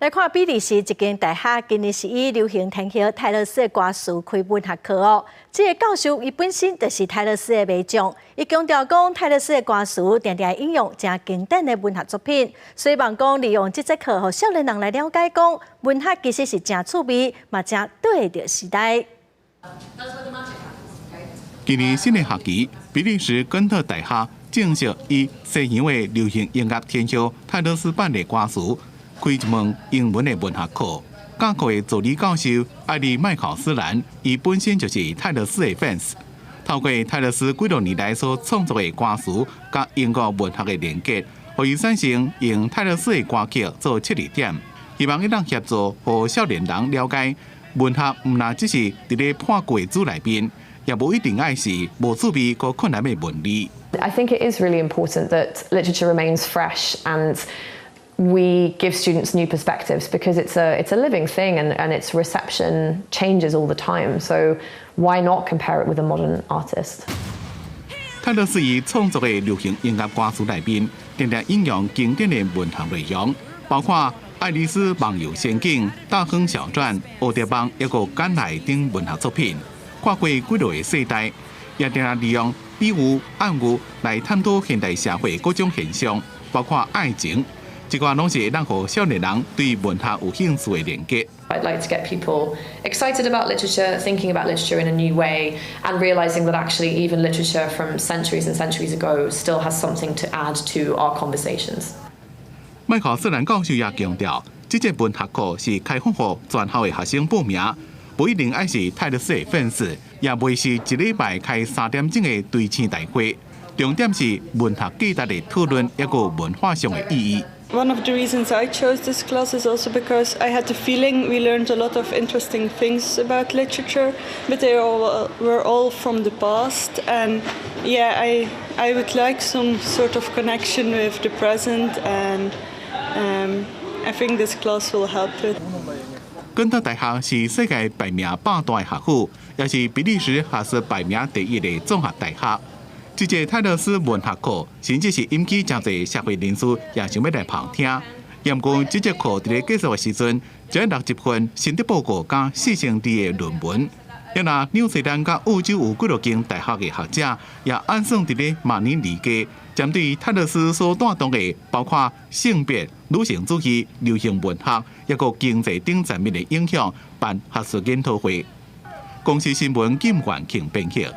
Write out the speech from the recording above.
來看比利時一間大學，今年是以流行天后泰勒絲的歌詞開文學課哦。這个教授伊本身就是泰勒絲的迷眾，伊強調講泰勒絲的歌詞定定引用誠經典的文學作品，所以望講利用這節課，予少年人來了解講文學其實是誠趣味，嘛誠對著時代。今年新的學期，比利時根特大學正式以西洋的流行音樂天后泰勒絲辦的歌詞，開一門英文的文學課。教課的助理教授艾利麥考斯蘭，伊本身就是泰勒絲的 fans。透過泰勒絲幾多年來所創作的歌詞，佮英國文學的連結，予伊產生用泰勒絲的歌曲做切入點，希望會當協助予少年人了解文學，毋但只是佇咧破舊的書內面，也無一定愛是無趣味閣困難的文字。 I think it is really important that literature remains fresh and we give students new perspectives because it's a living thing and its reception changes all the time. So why not compare it with a modern artist? 泰勒絲伊創作的流行音樂歌詞內面，定定引用經典的文學內容，包括《愛麗絲夢遊仙境》、《大亨小傳》、《蝴蝶夢》抑閣《簡愛》等文學作品，跨過幾落個世代，也定定利用比喻、暗喻來探討現代社會各種現象，包括愛情。這寡攏是會當予少年人對文學有興趣的連結。 I'd like to get people excited about literature, thinking about literature in a new way, and realizing that actually even literature from centuries and centuries ago still has something to add to our conversations. 麥考斯蘭教授也強調，這節文學課是開放予全校的學生報名，無一定愛是泰勒絲的粉絲，也袂是一禮拜開3點鐘的追星大會。重點是文學價值的討論，抑閣文化上的意義。 One of the reasons I chose this class is also because I had the feeling we learned a lot of interesting things about literature, but they all were all from the past. And yeah, I would like some sort of connection with the present, and I think this class will help it. 根特大學是世界排名100大的學府，也是比利時學術排名第一的綜合大學。這節泰勒絲文學課，甚至是引起誠濟社會人士也想欲來旁聽。毋過這節課佇咧結束的時陣，才60份心得報告佮4000字的論文。抑若紐西蘭佮澳洲有幾落間大學的學者，也按算佇咧明年二月，針對泰勒絲所帶動的，包括性別、女性主義、流行文學，抑閣經濟等層面的影響，辦學術研討會。公視新聞金元慶編譯。